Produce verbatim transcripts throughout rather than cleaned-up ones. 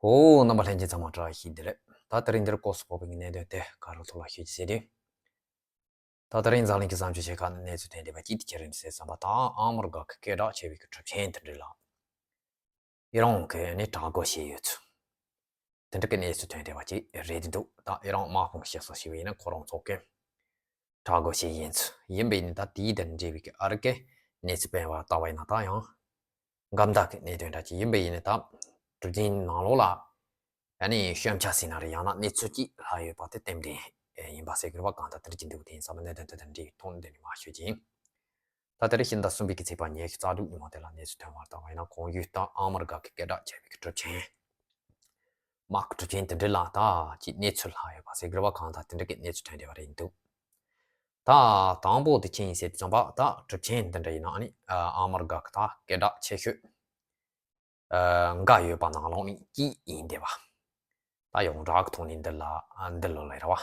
ཨོ། རྣམ་པ་ལྷན་རྒྱས་ཚང་མ་བཀྲ་ཤིས་བདེ་ལེགས། ད་དེ་རིང་འདིར་སྐོར་སུ་ཕོག་པའི་གནད་དོན་དེ་ག་རུ་ཐུག་ལ་ཤོད་ཀྱི་ཟེར་དུས། ད་དེ་རིང་འཛམ་གླིང་གི་བཟང་སྤྱོད་ཆེ་ཁག་ནས་གནས་ཚུལ་ཐོན་བསྡད་པ་གཅིག་དེ་ཅི་རེད་ཟེར་ཙམ་པ། ད་ཨ་མི་རི་ཀ་གི་སྐད་གྲགས་ཆེ་བའི་གི་གྲུབ་ཆེན་དེ་འདྲ་ལ་ཨི་རན་གྱིས་ནི་དྲག་རྒོལ་བྱས་ཡོད་ཚུལ། དེ་འདྲ་གི་གནས་ཚུལ་ཐོན་བསྡད་པ་གཅིག་རེད་འདུག་ད་ཨི་རན་དམག་དཔུང་གི་བཤད་སྲོལ་ཞིག་ཡིན་ན་ཁོ་རང་ཚོ་གི་དྲག་རྒོལ་བྱས་ཡིན་ཚུལ་ཡིན་པ་ཡིན་ན། ད་དེའི་དང་འབྲེལ་བའི་གི་ཨ་རི་གི་གནས་ཚུལ་སྤེལ་བ་ལྟ་བ་ཡིན་ན་ད་ཡང་འགལ་ཟླ་གི་གནད་དོན་འདྲ་ཅིག་ཡིན་པ་ཡིན་ན། ད་གྲུབ་ཆེན་ནང་ལོགས་ལ་ཨ་ནི་སྐྱོན་ཆ་ཟེར་ན་རེད། ཡང་ན་གནས་ཚུལ་གཅིག་ལྷག་ཡོད་པ་དེ་རྟེན་འབྲེལ་ཡིན་པ་ཟེར་གི་རེད་པ། གང་ལྟར་དེ་འདྲ་ཅིག་འདུག་དེ་ཡིན་ཙང་གནད་དོན་དེ་དང་འབྲེལ་བའི་ཐོག་ནས་འདི་ནས་མར་ཤོད་ཀྱི་ཡིན། ད་དེ་རིང་ཕྱི་ཟླ་གསུམ་པའི་གི་ཚེས་པ་ཉི་ཤུ་རྩ་དྲུག་ཉིན་མོ་དེ་ལ་གནས་ཚུལ་ཐོན་པ་ལྟ་བ་ཡིན་ན། གོང་ཡུལ་ད་ཨ་མི་རི་ཀ་གི་སྐད་གྲགས་ཆེ་བའི་གི་གྲུབ་ཆེན། དམག་གི་གྲུབ་ཆེན་དེ་འདྲ་ལ་ད་ཅིག་གནས་ཚུལ་ལྷག་ཡོད་པ་ཟེར་གི་རེད་པ། གང་ལྟར་དེ་འདྲ་གི་གནས་ཚུལ་ཐོན་བསྡད་པ་རེད་འདུག་ད་དང་པོ་དེ་ཅི་ཡིན་ཟེར་དུས་ཙམ་པ། ད་གྲུབ་ཆེན་དེ་འདྲ་ཡིན་ན་ཨ་ནི་ཨ་མི་རི་ཀ་གི་ད་སྐད་གྲགས་ཆེ་ཤོས་འགའ་ཡོད་པ་ནང་ལོགས་ནས་གཅིག་ཡིན་བསྡད་པ། ད་ཡོངས་གྲགས་ཀྱི་ཐོག་ནས་འདི་ལ་འདི་ལོ་ལ་རེད་པ།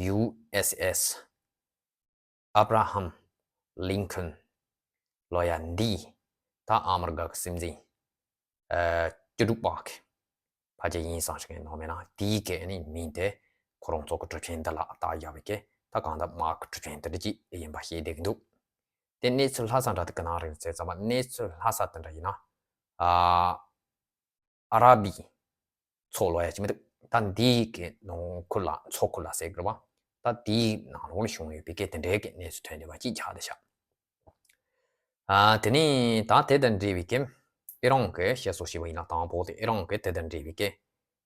ཡུ་ཨེས་ཨེས་ཨབ་ར་ཧམ་ལིན་ཁོན་ལོ་ཡ་འདི་ད་ཨ་མི་རི་ཀ་གི་སྲིད་འཛིན་ཨ་བཅུ་དྲུག་པ་གི་ཕལ་ཆེར་ཡིན་བསམ་ཞིག་ཡིན་ནོ་མེད་ན། དེའི་གི་ཨ་ནི་མིང་དེ་ཁོ་རང་ཚོ་གི་གྲུབ་ཆེན་འདི་ལ་བཏགས་ཡོད་པའི་གི་ད་གང་ལྟར་དམག་གི་གྲུབ་ཆེན་དེ་འདྲ་ཅིག་ཡིན་པ་ཤེས་བསྡད་ཀྱི་འདུག་དེ་གནས་ཚུལ་ལྷག་ས་འདྲ་དེ་ག་ནང་རེད་ཟེར་ཙམ་པ། གནས་ཚུལ་ལྷག་ས་དེ་འདྲ་ཡིན་ན་ཨ་ཨ་ར་བི་མཚོ་ལོ་ཡ་ཅིག་མི་འདུག་ད་འདིའི་གི་ནང་ཁུལ་ལ་མཚོ་ཁུལ་ལ་ཟེར་དགོས་པ། ད་དེའི་ནང་ལོགས་ལ་བྱུང་ཡོད་པའི་གི་དེ་འདྲའི་གི་གནས་ཚུལ་ཐོན་བསྡད་པ་ཅིག་ཆགས་བསྡད་ཤག་ཨ་དེ་ནས་ད་དེ་དང་འབྲེལ་བའི་གི་ཨི་རན་གི་བཤད་སྲོལ་ཞིག་ཡིན་ན། དང་པོ་དེ་ཨི་རན་གི་དེ་དང་འབྲེལ་བའི་གི་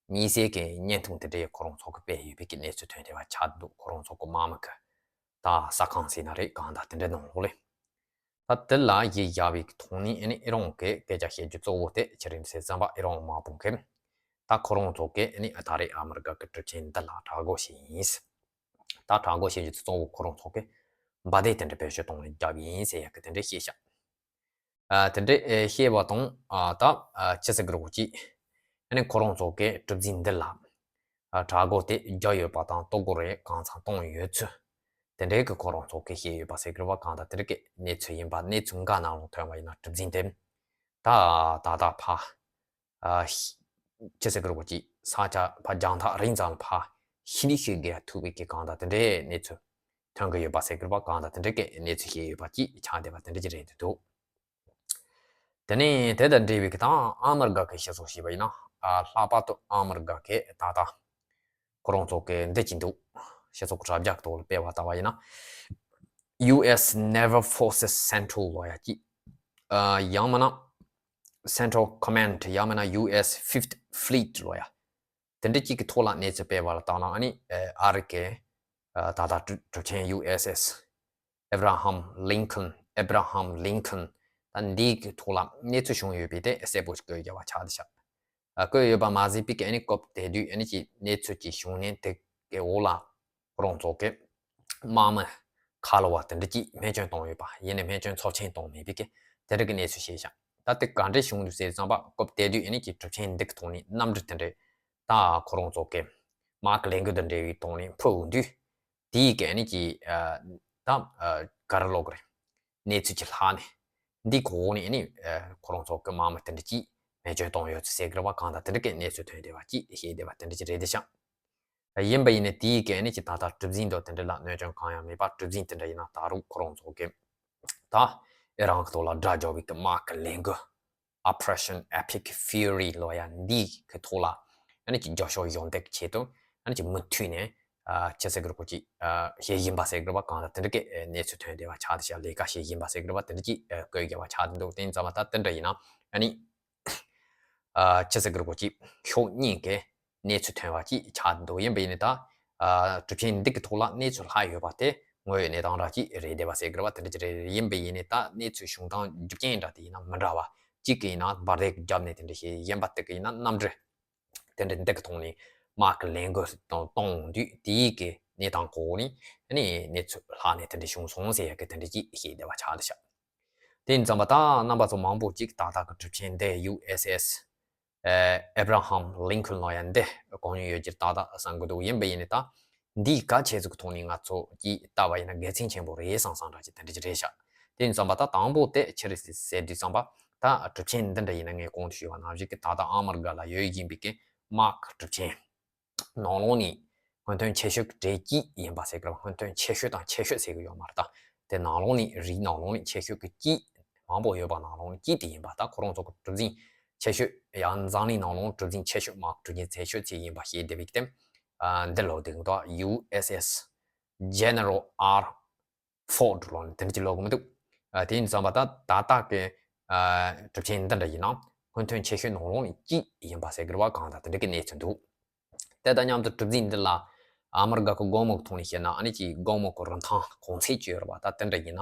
དམིགས་བསལ་གི་བརྙན་ཐུང་དེ་འདྲའི་ཁོ་རང་ཚོ་གི་སྤེལ་ཡོད་པའི་གི་གནས་ཚུལ་ཐོན་བསྡད་པ་ཆགས་འདུག་ཁོ་རང་ཚོ་གི་དམག་མི་གི་ད་ཟ་ཁང་ཟེར་ན་རེད། གང་ལྟར་དེ་འདྲའི་ནང་ལོགས་ལ། ད་དེ་ལ་གཞི་བཞག་པའི་ཐོག་ནས་ཨ་ནི་ཨི་རན་གི་སྐད་ཆ་བཤད་རྒྱུ་གཙོ་བོ་དེ་ཅི་རེད་ཟེར་ཙམ་པ། ཨི་རན་དམག་དཔུང་གིས་ད་ཁོ་རང་ཚོ་གིས་ཨ་ནི་ད་རེས་ཨ་མི་རི་ཀ་གི་གྲུབ་ཆེན་འདི་ལ་དྲག་རྒོལ་བྱས་ཡིན། ད་དྲག་རྒོལ་བྱེད་རྒྱུ་གཙོ་བོ་ཁོ་རང་ཚོ་གིས་འབར་མདེལ་དེ་འདྲ་བེད་སྤྱོད་གཏོང་ནས་བརྒྱབ་ཡིན་ཟེར་ཡག་གི་དེ་འདྲ་བཤད་ཤག་ཨ་དེ་འདྲ་ཨེ་བཤད་པ་དང་། ཨ་ད་ཨ་ཅི་ཟེར་གི་རེད་གོ་ཅིག་ཨ་ནི་ཁོ་རང་ཚོ་གི་གྲུ་གཟིངས་འདི་ལ་ཨ་དྲག་རྒོལ་དེ་བརྒྱབ་ཡོད་པ་དང་གཏོར་རྒོལ་རེ་གང་ཚང་བཏང་ཡོད་ཚུལ་དེ་འདྲའི་གི་ཁོ་རང་ཚོ་གིས་བཤད་ཡོད་པ་ཟེར་གི་རེད་པ། གང་ལྟར་དེ་འདྲ་གི་གནས་ཚུལ་ཡིན་པ། གནས་ཚུལ་འགའ་ནང་ལ་ཐོན་པ་ཡིན་ན་གྲུ་གཟིངས་དེ་ད་ད་ད་ཕ་ཨ་ཅི་ཟེར་གི་རེད་གོ་ཅིག་ས་ཆ་ཕ་རྒྱང་ཐག་རིང་ཙམ་ལ་ཕ་ཤི་ནི་ཤི་དགོས་ཐུག་པའི་གི་གང་ལྟར་དེ་འདྲའི་གནས་ཚུལ་ཐོན་གི་ཡོད་པ་ཟེར་གི་རེད་པ། གང་ལྟར་དེ་འདྲ་གི་གནས་ཚུལ་བཤད་ཡོད་པ་ཅིག་ཆགས་བསྡད་པ་དེ་འདྲ་ཅིག་རེད་འདུག་དེ་ནས་དེ་དང་འབྲེལ་བའི་གི་ད་ཨ་མི་རི་ཀ་གི་བཤད་སྲོལ་ཞིག་ཡིན་ན། ཨ་ལྷག་པར་དུ་ཨ་མི་རི་ཀ་གི་ད་ལྟ་ཁོ་རང་ཚོ་གི་འདི་ཅིག་འདུག་སྤྱི་ཚོགས་ཀྱི་དྲ་རྒྱ་གི་ཐོག་ལ་སྤེལ་བ་ལྟ་བ་ཡིན་ན། ཡུ་ཨེས་Naval Forces Central ལོ་ཡ་ཅིག་ཨ་ཡང་མིན་ན་Central Command། ཡང་མིན་ན་ཡུ་ཨེས་Fifth Fleet ལོ་ཡ། དེ་འདྲ་ཅིག་གི་ཐོག་ལ་གནས་ཚུལ་སྤེལ་བ་ལ་བལྟས་ན། ཨ་ནི་ཨ་རི་གི་ཨ་ད་ལྟ་གྲུ་གྲུ་ཆེན་ཡུ་ཨེས་ཨེས་Abraham Lincoln། Abraham Lincoln ད་འདི་གི་ཐོག་ལ་གནས་ཚུལ་བྱུང་ཡོད་པའི་དེ་གསལ་པོ་ཞིག་བཀོད་བཞག་པ་ཆགས་བསྡད་ཤག་ཨ་བཀོད་ཡོད་པ་མ་ཟད་པའི་གི་ཨ་ནི་སྐབས་དེ་དུས་ཨ་ནི་ཅིག་གནས་ཚུལ་ཅིག་བྱུང་ནས་དེ་གི་འོག་ལ་ཁོ་རང་ཚོ་གི་དམག་མི་ཁ་ལོ་བ་དེ་འདྲ་ཅིག་རྨས་སྐྱོན་བཏང་ཡོད་པ་ཡིན་ནའི་རྨས་སྐྱོན་ཚབས་ཆེན་བཏང་མེད་པའི་གི་དེ་འདྲ་གི་གནས་ཚུལ་བཤད་ཤག་ད་དེ་ག་འདྲས་བྱུང་འདུག་ཟེར་ཙམ་པ། སྐབས་དེ་དུས་ཨ་ནི་ཅིག་གྲུ་ཆེན་འདི་གི་ཐོག་ནས་གནམ་གྲུ་དེ་འདྲས་ད་ཁོ་རང་ཚོ་གི་དམག་གི་ལས་འགུལ་དང་འབྲེལ་བའི་ཐོག་ནས་འཕུར་འོང་དུས། དེའི་གི་ཨ་ནི་ཅིག་ཨ་ད་ཨ་ག་རེ་ལབ་དགོས་རེད། གནས་ཚུལ་ཅིག་ལྷག་ནས་འདི་གོ་ནས་ཨ་ནི་ཨ་ཁོ་རང་ཚོ་གི་དམག་མི་དེ་འདྲ་ཅིག་རྨས་སྐྱོན་བཏང་ཡོད་ཚུལ་ཟེར་གི་རེད་པ། གང་ལྟར་དེ་འདྲ་གི་གནས་ཚུལ་ཐོན་བསྡད་པ་ཅིག་བཤད་བསྡད་པ་དེ་འདྲ་ཅིག་རེད་བསྡད་ཤག་ཡིན་པ་ཡིན་ནའི་དེའི་གི་ཨ་ནི་ཅིག་ད་ལྟ་གྲུ་གཟིངས་དང་དེ་འདྲ་ལ་གནོད་སྐྱོན་གང་ཡང་མེད་པ། གྲུ་གཟིངས་དེ་འདྲ་ཡིན་ན་ད་རུང་ཁོ་རང་ཚོ་གི་ད་ཨི་རན་གི་ཐོག་ལ་དགྲ་བཅོམ་པའི་གི་དམག་གི་ལས་འགུལ་Operation Epic Fury ལོ་ཡ་འདི་གི་ཐོག་ལ་ཨ་ནི་ཅིག་རྒྱབ་སྐྱོར་ཡོང་བསྡད་ཀྱི་ཆེད་དུ་ཨ་ནི་ཅིག་མུ་མཐུད་ནས་ཨ་ཅི་ཟེར་གི་རེད་གོ་ཅིག་ཨ་བྱེད་བཞིན་པ་ཟེར་གི་རེད་པ། གང་ལྟར་དེ་འདྲ་གི་ཨ་གནས་ཚུལ་ཐོན་བསྡད་པ་ཆགས་བསྡད་ཤག་ལས་ཀ་བྱེད་བཞིན་པ་ཟེར་གི་རེད་པ། དེ་འདྲ་ཅིག་ཨ་བཀོད་བསྡད་པ་ཆགས་བསྡད་འདུག་དེ་ཡིན་ཙང་མ་ད་དེ་འདྲ་ཡིན་ན་ཨ་ནི་ཨ་ཅི་ཟེར་གི་རེད་གོ་ཅིག་ཕྱོགས་གཉིས་ཀྱི་གནས་ཚུལ་ཐོན་པ་ཅིག་ཆགས་འདུག་ཡིན་པ་ཡིན་ནའི་ད་ཨ་གྲུབ་ཆེན་འདི་གི་ཐོག་ལ་གནས་ཚུལ་ལྷག་ཡོད་པ་དེ་དངོས་ཡོད་གནས་སྟངས་འདྲ་ཅིག་རེད་བསྡད་པ་ཟེར་གི་རེད་པ། དེ་འདྲ་ཅིག་རེད། ཡིན་པ་ཡིན་ནའི་ད་གནས་ཚུལ་བྱུང་སྟངས་རྒྱུ་རྐྱེན་འདྲ་དེ་ཡིན་ན་མི་འདྲ་བ། གཅིག་གི་ཡིན་ན་འབར་མདེལ་གྱི་རྒྱབ་ནས་དེ་འདྲ་བྱས། གཞན་པ་དེ་གི་ཡིན་ན་གནམ་གྲུ་དེ་འདྲ་འདི་གི་ཐོག་ནས་དམག་གི་ལས་འགུལ་གཏོང་གཏོང་དུས་དེའི་གི་གནས་སྟངས་གོ་ནས་ཨ་ནི་གནས་ཚུལ་ལྷག་ནས་དེ་འདྲ་བྱུང་སོང་ཟེར་ཡ་གི་དེ་འདྲ་ཅིག་བཤད་བསྡད་པ་ཆགས་བསྡད་ཤག་དེ་ཡིན་ཙང་མ་ད་རྣམ་པ་ཚོ་མང་པོ་ཅིག་ད་ལྟ་གི་གྲུབ་ཆེན་འདི་ཡུ་ཨེས་ཨེས་ཨེ་ཨེབ་ར་ཧམ་ལིན་ཁོན་ལོ་ཡ་འདི་གོ་མྱོང་ཡོད་ཀྱི་རེད་ད་ད་བསམ་གི་འདུག་ཡིན་པ་ཡིན་ནའི་ད་འདིའི་གལ་ཆེ་ཚུལ་གྱི་ཐོག་ནས་ང་ཚོ་གིས་ལྟ་བ་ཡིན་ན་དགེ་མཚན་ཆེན་པོ་རེད་བསམ་བསམ་འདྲ་ཅིག་དེ་འདྲ་ཅིག་རེད་ཤག་དེ་ཡིན་ཙང་མ་ད་དང་པོ་དེ་ཅི་རེད་ཟེར་དུས་ཙམ་པ། ད་ ད་གྲུབ་ཆ་འདི་འདྲ་ཡིན་ན། ངས་གོང་དུ་ཞུས་པ་ནང་བཞིན་གྱི་ད་ལྟ་ཨ་མི་རི་ཀ་ལ་ཡོད་བཞིན་པའི་གི་དམག་གི་གྲུབ་ཆ་ནང་ལོགས་ནས་སྔོན་ཐོན་ཆེ་ཤོས་ཀྱི་གྲས་གཅིག་ཡིན་པ་ཟེར་གི་རེད་བ། སྔོན་ཐོན་ཆེ་ཤོས་དང་ཆེ་ཤོས་ཟེར་གི་ཡོད་མ་རེད། ད་དེ་ནང་ལོགས་ནས་རིགས་ནང་ལོགས་ནས་ཆེ་ཤོས་ཀྱི་གཅིག་མང་པོ་ཡོད་པ་ནང་ལོགས་ནས་གཅིག་དེ་ཡིན་པ། ད་ཁོ་རང་ཚོ་གི་གྲུ་གཟིངས་ཆེ་ཤོས་ཡང་འཛམ་གླིང་ནང་ལོགས་གྲུ་གཟིངས་ཆེ་ཤོས་དམག་གྲུ་གཟིངས་ཆེ་ཤོས་ཅིག་ཡིན་པ་ཤེས་བསྡད་པའི་གི་དེ། ཨ། འདི་ལོ་དེ་གི་ད་ཡུ་ཨེས་ཨེས་General R Ford ལོ་ནི་དེ་འདྲ་ཅིག་ལོ་གི་མི་འདུག་ཨ། དེ་ཡིན་ཙམ་པ་ད་ད་ལྟ་གི་ཨ་གྲུབ་ཆ་འདི་འདྲ་ཡིན་ན་སྔོན་ཐོན་ཆེ་ཤོས་ནང་ལོགས་ནས་གཅིག་ཡིན་པ་ཟེར་གི་རེད་བ། གང་ལྟར་དེ་འདྲ་གི་གནས་ཚུལ་འདུག་དེ་དང་མཉམ་དུ་གྲུ་གཟིངས་འདི་ལ་ཨ་མི་རི་ཀ་གི་སྒོར་མོ་གི་ཐོག་ནས་བཤད་ན། ཨ་ནི་ཅིག་སྒོར་མོ་གི་རིན་ཐང་གོང་ཚད་ཅིག་ཡོད་རེད་བ། ད་དེ་འདྲ་ཡིན་ན་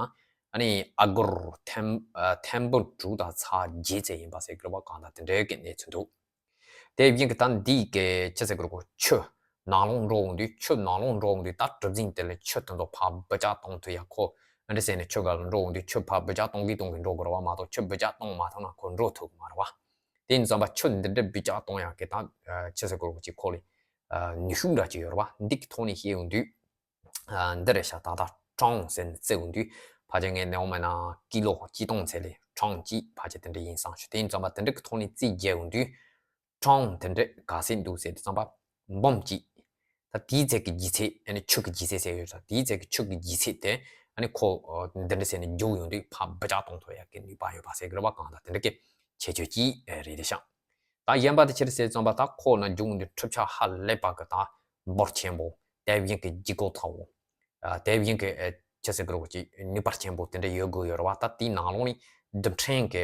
ཨ་ནི་ཨ་སྒོར་ཐེར་ཨ་ཐེར་འབུམ་དྲུག་དང་ཚེག་བརྒྱད་ཙམ་ཡིན་པ་ཟེར་གི་རེད་བ། གང་ལྟར་དེ་འདྲ་གི་གནས་ཚུལ་འདུག་དེ་བཞིན་གྱི་ད་འདི་གི་ཅི་ཟེར་གི་རེད་གོ། ཆུ་ནང་ལོགས་འགྲོ་འོང་དུས། ཆུ་ནང་ལོགས་འགྲོ་འོང་དུས་ད་གྲུ་གཟིངས་དེ་ལས་ཆུ་དེ་ཚོ་ཕར་འབུད་རྒྱག་གཏོང་ཐུབ་ཡ། ཁོ་འདི་ཟེར་ནས་ཆུ་ག་ལ་འགྲོ་འོང་དུས་ཆུ་ཕར་འབུད་རྒྱག་གཏོང་གི་གཏོང་གི་འགྲོ་དགོས་རེད་བ། མ་གཏོགས་ཆུ་འབུད་རྒྱག་གཏོང་མ་ཐུབ་ན་ཁོ་འགྲོ་ཐུབ་གི་མ་རེད་བ། དེ་ཡིན་ཙམ་པ་ཆུ་འདི་འདྲ་འབུད་རྒྱག་གཏོང་ཡ་གི་ད་ཨ་ཅི་ཟེར་གི་རེད་གོ། ཅིག་ཁོ་ལ་ཨ་ནུས་ཤུགས་འདྲ་ཅིག་ཡོད་རེད་བ། འདི་གི་ཐོག་ནས་བཤད་འོང་དུས། ཨ་འདི་རེད་ཤག་ད་ལྟ་ཊོན་ཟེར་ནས་བརྩི་འོང་དུས། ཕལ་ཆེར་ངས་ནས་འོ་མ་ན་ཀི་ལོ་གཅིག་སྟོང་ཚད་ལས་ཊོན་གཅིག་ཕལ་ཆེར་དེ་འདྲ་ཡིན་བསམ་ཞུ། དེ་ཡིན་ཙམ་པ་དེ་འདྲ་གི་ཐོག་ནས་རྩིས་རྒྱག་འོང་དུས། ཊོན་དེ་འདྲ་ག་ཚད་འདུག་ཟེར་དུས་ཙམ་པ་འབུམ་གཅིག་ད་དེའི་ཚད་ཀྱི་ལྗིད་ཚད། ཨ་ནི་ཆུ་གི་ལྗིད་ཚད་ཟེར་ཡོད་ས། དེའི་ཚད་ཀྱི་ཆུ་གི་ལྗིད་ཚད་དེ་ཨ་ནི་ཁོ་ཨ་འདི་འདྲ་ཟེར་ནས་རྒྱུག་ཡོང་དུས་ཕར་འབུད་རྒྱག་གཏོང་ཐུབ་ཡ་གི་ནུས་པ་ཡོད་པ་ཟེར་གི་རེད་བ། གང་ལྟར་དེ་འདྲ་གི་ཁྱད་ཆོས་ཅིག་རེད་དེ་ཤག་ད་གཞན་པ་དེ་ཕྱིར་ཟེར་ཙམ་པ་ད་ཁོ་ན་འབྱུང་འདི་གྲུབ་ཆ་ཧ་ལས་པ་གི་ད་འབོར་ཆེན་པོ། དེ་བཞིན་གི་ལྗིད་ཁོག་ཚ་བོ། ཨ་དེ་བཞིན་གི་ཨ་ཅི་ཟེར་གི་རེད་གོ། ཅིག་ནུས་པ་ཆེན་པོ་དེ་འདྲ་ཡོད་དགོས་ཡོད་རེད་བ། ད་དེའི་ནང་ལོགས་ནས་རྡུལ་ཕྲན་གི་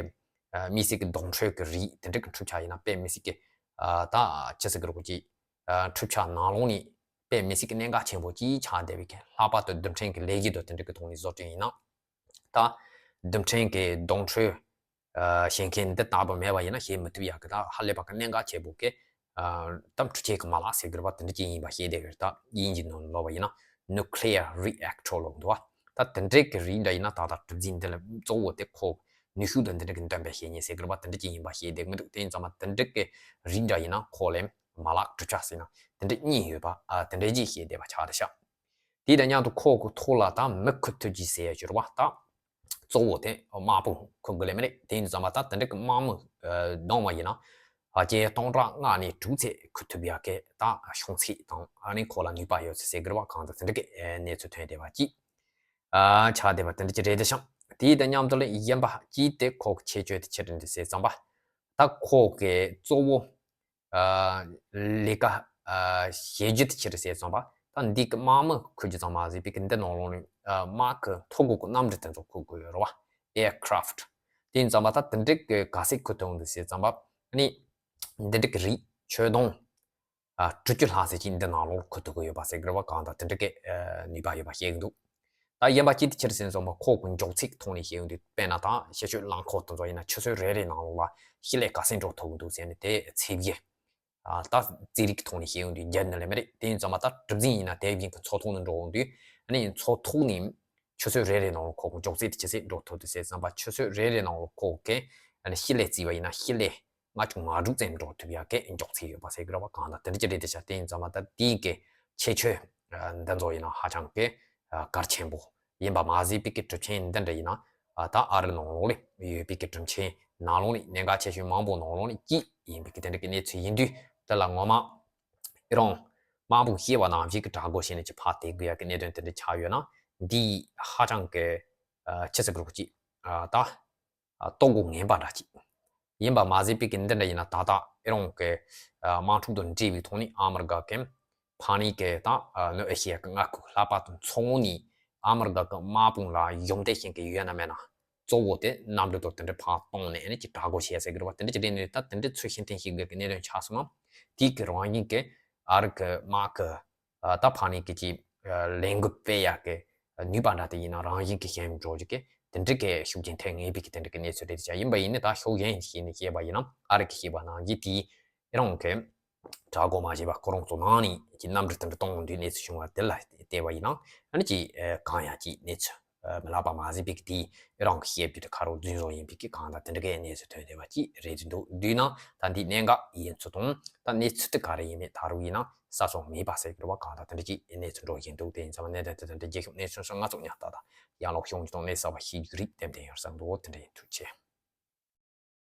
ཨ་མི་སེར་གི་རྡུལ་ཕྲན་གི་རིགས་དེ་འདྲ་གི་གྲུབ་ཆ་ཡིན་ན་དཔེ་མི་སྲིད་གི། ཨ་ད་ཅི་ཟེར་གི་རེད་གོ། ཅིག་ཨ་གྲུབ་ཆ་ནང་ལོགས་ནས་དཔེ་མི་སྲིད་གི་གནད་འགག་ཆེན་པོ་ཅིག་ཆགས་བསྡད་པའི་གི། ལྷག་པར་དུ་རྡུལ་ཕྲན་གི་ལས་གཞི་དང་དེ་འདྲ་གི་ཐོག་ནས་བཟོ་སྐྲུན་ཡིན་ན། ད་རྡུལ་ཕྲན་གི་རྡུལ་ཕྲན་ཨ་བྱེད་མཁན་འདི་ལྟ་བུ་མེད་པ་ཡིན་ན་བྱེད་མི་ཐུབ་ཡག་གི་ད་ཧ་ལས་པ་གི་གནད་འགག་ཆེ་པོ་གི། ཨ་ད་འཕྲུལ་ཆས་ཀྱི་མ་ལག་ཟེར་གི་རེད་པ། དེ་འདྲ་ཅིག་ཡིན་པ་ཤེས་བསྡད་གི་རེད། ད་དབྱིན་ཇིའི་ནང་ལོགས་པ་ཡིན་ན་nuclear reactor་ལབ་འདུག་བ། ད་དེ་འདྲའི་གི་རིགས་འདྲ་ཡིན་ན་ད་ལྟ་གྲུ་གཟིངས་འདི་ལ་གཙོ་བོ་དེ་ཁོ་ནུས་ཤུགས་དང་འདི་འདྲ་གི་འདོན་པའི་བྱེད་ཉེས་ཟེར་གི་རེད་པ། དེ་འདྲ་ཅིག་ཡིན་པ་ཤེས་བསྡད་མི་འདུག་དེ་ཡིན་ཙང་མ་དེ་འདྲ་གི་རིགས་འདྲ་ཡིན་ན་ཁོ་ལ་མ་ལག་གྲུབ་ཆ་ཟེར་ན་དེ་འདྲ་གཉིས་ཡོད་པ། ཨ་དེ་འདྲ་ཅིག་ཤེས་བསྡད་པ་ཆགས་བསྡད་ཤག་དེ་དང་མཉམ་དུ་ཁོ་གི་ཐོག་ལ་ད་མི་འཁུར་ཐུབ་ཀྱི་ཟེར་ཡ་ཅིག་ཡོད་རེད་བ། ད་གཙོ་བོ་དེ་དམག་དཔུང་འཁུར་དགོས་ལེ་མི་རེད། དེ་ཡིན་ཙང་མ་ད་དེ་འདྲ་གི་དམག་མི་ཨ་བསྡོམས་པ་ཡིན་ན་ཕལ་ཆེར་སྟོང་ཕྲག་ལྔ་ནས་དྲུག་ཚད་འཁུར་ཐུབ་ཡ་གི་ད་ཤོང་ཚད་དང་། ཨ་ནི་ཁོ་ལ་ནུས་པ་ཡོད་ཚད་ཟེར་གི་རེད་བ། གང་ལྟར་དེ་འདྲ་གི་ཨ་གནས་ཚུལ་ཐོན་བསྡད་པ་ཅིག་ཨ་ཆགས་བསྡད་པ་དེ་འདྲ་ཅིག་རེད་དེ་ཤག་དེ་དང་མཉམ་དུ་ལ་གཞན་པ་ཅིག་དེ་ཁོ་གི་ཁྱད་ཆོས་དེ་ཆི་འདྲ་འདུག་ཟེར་ཙམ་པ། ད་ཁོ་གི་གཙོ་བོ་ཨ་ལས་ཀ་ཨ་བྱེད་རྒྱུ་དེ་ཆི་རེད་ཟེར་ཙམ་པ། ད་འདི་གི་དམག་མི་འཁུར་རྒྱུ་ཙམ་མ་ཟད་པའི་གི་འདི་ནང་ལོགས་ནས་ཨ་དམག་གི་མཐོ་སྒོ་གི་གནམ་གྲུ་དེ་ཚོ་འཁུར་དགོས་ཡོད་རེད་བ། aircraft། དེ་ཡིན་ཙམ་པ་ད་དེ་འདྲ་གི་ག་ཚད་འཁུར་ཐུབ་འདུག་ཟེར་ཙམ་པ། ཨ་ནི་འདི་འདྲ་གི་རིགས་ཆོད་གདོང་ཨ་དྲུག་ཅུ་ལྷག་ཙམ་ཅིག་འདི་ནང་ལོགས་འཁུར་ཐུབ་ཀྱི་ཡོད་པ་ཟེར་གི་རེད་བ། གང་ལྟར་དེ་འདྲ་གི་ཨ་ནུས་པ་ཡོད་པ་བཤད་ཀྱི་འདུག་ད་གཞན་པ་ཅིག་དེ་ཕྱིར་ཟེར་ཙམ་པ་ཁོ་གི་མགྱོགས་ཚད་ཀྱི་ཐོག་ནས་བཤད་ཡོང་དུས། དཔེར་ན་ད་ཕྱི་ཕྱོགས་རླངས་འཁོར་དེ་ཚོ་ཡིན་ན་ཆུ་ཚོད་རེ་རེའི་ནང་ལོགས་ལ་བྱེད་ལས་ག་ཚད་འགྲོ་ཐུབ་ཀྱི་འདུག་ཟེར་ནས་དེ་ཚད་གཞི་ཨ་ད་རྩིས་རིག་གི་ཐོག་ནས་བཤད་ཡོང་དུས་བརྒྱབ་ནི་ལས་མི་རེད། དེ་ཡིན་ཙམ་པ་ད་གྲུ་གཟིངས་ཡིན་ན་དེ་བཞིན་གྱི་མཚོ་ཐོག་ནས་འགྲོ་འོང་དུས། ཨ་ནི་མཚོ་ཐོག་ནས་ཆུ་ཚོད་རེ་རེའི་ནང་ལོགས་ཁོ་གི་མགྱོགས་ཚད་དེ་ཆི་ཟིག་འགྲོ་ཐུབ་འདུག་ཟེར་ཙམ་པ། ཆུ་ཚོད་རེ་རེའི་ནང་ལོགས་ཁོ་གི་ཨ་ནི་བྱེད་ལས་རྩིས་པ་ཡིན་ན་བྱེད་ལས་ལྔ་བཅུ་ང་དྲུག་ཙམ་འགྲོ་ཐུབ་ཡག་གི་མགྱོགས་ཚད་ཡོད་པ་ཟེར་གི་རེད་བ། གང་ལྟར་དེ་འདྲ་ཅིག་རེད་དེ་ཤག་དེ་ཡིན་ཙང་མ་ད་དེའི་གི་ཁྱད་ཆོས་ཨ་འདི་ཚོ་ཡིན་ན་ཧ་ཅང་གི་ཨ་གལ་ཆེན་པོ་ཡིན་པ་མ་ཟད་པའི་གི་གྲུབ་ཆ་འདི་འདྲ་ཡིན་ན། ཨ་ད་ཨ་རི་ནང་ལོགས་ལ་ཡོད་པའི་གི་གྲུབ་ཆ་ནང་ལོགས་ནས་གནད་འགག་ཆེ་ཤོས་མང་པོ་ནང་ལོགས་ནས་གཅིག་ཡིན་པའི་གི་དེ་འདྲ་གི་གནས་ཚུལ་ཡིན་དུས། དེ་ལ་ངོ་མ་ཨི་རང་དམག་དཔུང་བཤད་པ་ནང་བཞིན་གི་དྲག་རྒོལ་བྱས་ནས་ཅིག་ཕར་དེད་དགོས་ཡག་གི་གནད་དོན་དེ་འདྲ་ཆགས་ཡོད་ན། འདི་ཧ་ཅང་གི་ཨ་ཆི་ཟེར་དགོས་རེད་གོ། ཅིག་ཨ་ད་ཨ་ལྟོ་གོས་ངན་པ་འདྲ་ཅིག་ཡིན་པ་མ་ཟད་པའི་གི་འདི་འདྲ་ཡིན་ན། ད་ལྟ་ཨི་རང་གི་ཨ་དམག་འཁྲུག་དང་འབྲེལ་བའི་ཐོག་ནས་ཨ་མི་རི་ཀ་གི་ཕ་ནི་གི་ད་ཨ་ནུབ་ཨེ་ཤི་ཡ་གི་མངའ་ཁུལ་ལྷག་པར་དུ་མཚོ་སྔོན་ནས་ཨ་མི་རི་ཀ་གི་དམག་དཔུང་ལ་གཞོམ་འདེགས་ཤིག་གི་ཡོད་ན་མེད་ན། གཙོ་བོ་དེ་གནམ་གྲུ་དང་དེ་འདྲ་ཕར་གཏོང་ནས་ཨ་ནི་ཅིག་དྲག་རྒོལ་བྱས་ཟེར་གི་རེད་བ། དེ་འདྲ་ཅིག་རེད་ནས་ད་དེ་འདྲ་ཚུལ་ཤིང་ཐེན་ཤིག་གི་གནད་དོན་ཆགས་སོང་ན། དེའི་གི་རང་བཞིན་གི་ཨ་རི་གི་དམག་གི་ཨ་ད་ཕ་ནི་གི་ཅིག་ཨ་ལས་འགུལ་སྤེལ་ཡག་གི་ནུས་པ་འདྲ་དེ་ཡིན་ན་རང་བཞིན་གི་ཞན་འགྲོ་རྒྱུ་གི་དེ་འདྲ་གི་ཤུགས་རྐྱེན་ཐེབས་ངེས་པའི་གི་དེ་འདྲ་གི་གནས་ཚུལ་རེད་ཤག་ཡིན་པ་ཡིན་ནའི་ད་ཕྱོགས་གཞན་ཞིག་ནས་བཤད་པ་ཡིན་ན། ཨ་རི་གི་བཤད་པ་ནང་བཞིན་དེའི་ཨི་རང་གི་དྲག་རྒོལ་མ་བྱས་པ་ཁོ་རང་ཚོ་ནང་ནས་ཀྱི་གནམ་གྲུ་དེ་འདྲ་གཏོང་དུས་གནས་ཚུལ་བྱུང་བ་དེ་ལ་བལྟས་པ་ཡིན་ན། ཨ་ནི་ཅིག་ཨ་གང་ཡང་ཅིག་གནས་ཚུལ་ཨ་མི་ལེགས་པ་མ་གཟིགས་པའི་གི་དེ་ཨི་རང་གི་བཤད་རྒྱུ་དེ་ཁ་རོག་རྫུན་བཟོ་ཡིན་པའི་གི་གང་ལྟར་དེ་འདྲ་གི་གནས་ཚུལ་ཐོན་བསྡད་པ་ཅིག་རེད་འདུག་དུས་ན་ད་འདི་གནད་འགག་ཡིན་ཚུལ་དང་། ད་གནས་ཚུལ་དེ་ག་རེ་ཡིན་མིན་ད་རུང་ཡིན་ན་གསལ་སོང་མེད་པ་ཟེར་གི་རེད་བ། གང་ལྟར་དེ་འདྲ་ཅིག་གནས་ཚུལ་འགྲོ་བཞིན་འདུག་དེ་ཡིན་ཙང་གནད་དོན་དེ་དེ་འདྲ་རྒྱལ་ཁབ་གནས་ཚུལ་སོགས་ང་ཚོ་ཉག་ཏག་ཏག་ཡང་ལོག་ཤོང་རྒྱུ་དང་གནས་གསར་པ་ཤེས་རྒྱུ་རིགས་ཏན་ཏན་ཡོད་བསམ་འདུག་དེ་འདྲ་ཡིན། ཐུགས་རྗེ་ཆེ།